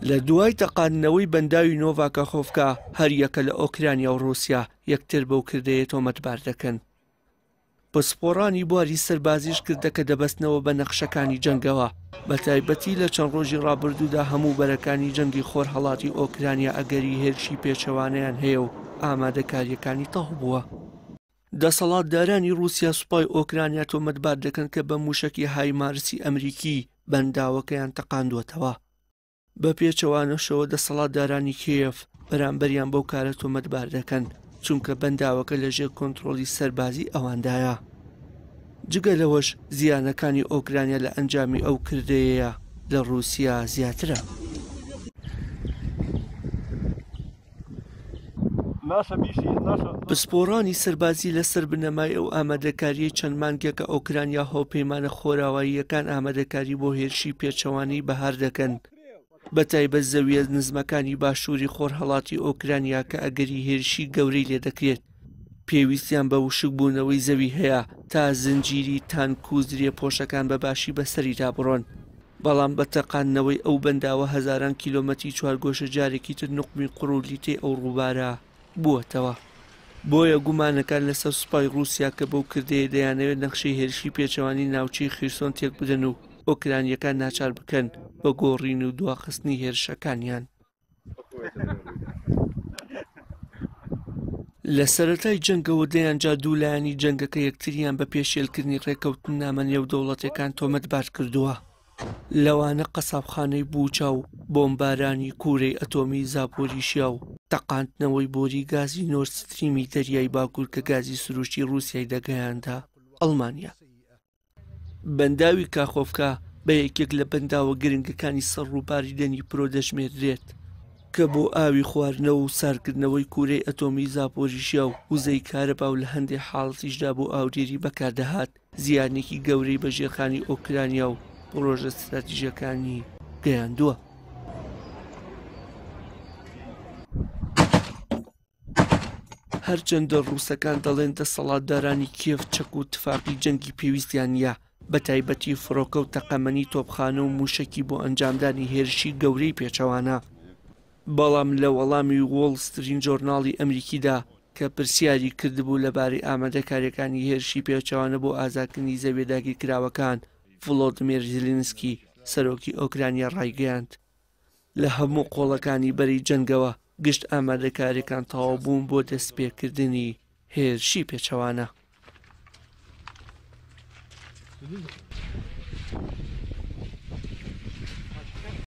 لە دوای تەقاندنەوەی بەنداوی نۆڤا کاخۆڤکا، هەریەکە لە ئۆکرانیا و ڕووسیا یەکتر بەو کردەیە تۆمەتبار دەکەن. پسپۆڕانی بواری سەربازیش کردەکە دەبەستنەوە بە نەخشەکانی جەنگەوە، بەتایبەتی لە چەند ڕۆژی ڕابردوودا هەموو بەرەکانی جەنگی خۆرهەڵاتی ئۆکرانیا ئەگەری هێرشی پێچەوانەیان هەیە و ئامادەکارییەکانی تەواو بووە. دەسەڵاتدارانی ڕووسیا سوپای ئۆکرانیا تۆمەتبار دەکەن کە بە مووشەکی هایمارسی ئەمریکی بەنداوەکەیان تەقاندووەتەوە. بە پێچەوانەشەوە دەسەڵاتدارانی کیێڤ بەرامبەریان بەو کارە تۆمەتبار دەکەن، چونکە بەنداوەکە لەژێر کۆنترۆڵی سەربازی ئەواندایە. جگە لەوەش زیانەکانی ئۆکرانیا لە ئەنجامی ئەو کردەیەیە لە ڕووسیا زیاترە. پسپۆڕانی سەربازی لەسەر بنەمای ئەو ئامادەکارییەی چەند مانگێکە ئۆکرانیا و هاوپەیمانە خۆراواییەکان ئامادەکاری بۆ هێرشی پێچەوانەی بەهار دەکەن، بەتایبەت زەوییە نزمەکانی باشووری خۆرهەڵاتی ئۆکرانیا کە ئەگەری هێرشی گەورەی لێدەکرێت، پێویستیان بە وشکبوونەوەی زەوی هەیە تا زنجیری تانک و زرێپۆشەکان بە باشی بەسەریدا بڕۆن. بەڵام بە تەقاندنەوەی ئەو بەنداوە هەزاران کیلۆمەتری چوارگۆشە جارێکی تر نوقمی قوڕ و لیتەی ئەو ڕووبارە بووەتەوە. بۆیە گومانەکان لەسەر سوپای ڕووسیا کە بەو کردەیە دەیانەوێت نەخشەی هێرشی پێچەوانەی ناوچەی خیرسۆن تێکبدەن و ئۆکرانییەکان ناچار بکەن بە گۆڕین و دواخستنی هێرشەکانیان. لە سەرەتای جەنگەوە دەیان جار دوو لایەنی جەنگەکە یەکتریان بە پێشێلکردنی ڕێککەوتننامە نێودەوڵەتیەکان تۆمەتبار کردووە، لەوانە قەسابخانەی بوچا و بۆمبارانی کورەی ئەتۆمی زاپۆریشیا و تەقاندنەوەی بۆری گازی نۆرد ستریمی دەریای باکوور کە گازی سروشتی ڕووسیای دەگەیاندە ئەڵمانیا. بەنداوی کاخۆڤکا بە یەکێک لە بەنداوە گرنگەکانی سەر ڕووباری دنیپرۆ دەژمێردرێت، کە بۆ ئاوی خواردنەوە و ساردکردنەوەی کورەی ئەتۆمی زاپۆریژیا و وزەی کارەبا و لە هەندێ حاڵەتیشدا بۆ ئاودێری بەکاردەهات، زیانێکی گەورەی بە ژێرخانی ئۆکرانیا و پڕۆژە ستراتیژییەکانی گەیاندووە. هەرچەندە ڕووسەکان دەڵێن دەسەڵاتدارانی کیێڤ چەک و تفاقی جەنگی پێویستیان نییە، بەتایبەتی فڕۆکە و تەقەمەنی تۆپخانە و مووشەکی بۆ ئەنجامدانی هێرشی گەورەی پێچەوانە، بەڵام لە وەڵامی وۆڵ سترین جۆرناڵی ئەمریکیدا کە پرسیاری کردبوو لەبارەی ئامادەکارییەکانی هێرشی پێچەوانە بۆ ئازادکردنی زەویە داگیرکراوەکان، ڤڵۆدمێر زیلینسکی، سەرۆکی ئۆکرانیا ڕایگەیاند، لە هەموو قۆڵەکانی بەرەی جەنگەوە گشت ئامادەکاریەکان تەواو بوون بۆ دەستپێکردنی هێرشی پێچەوانە.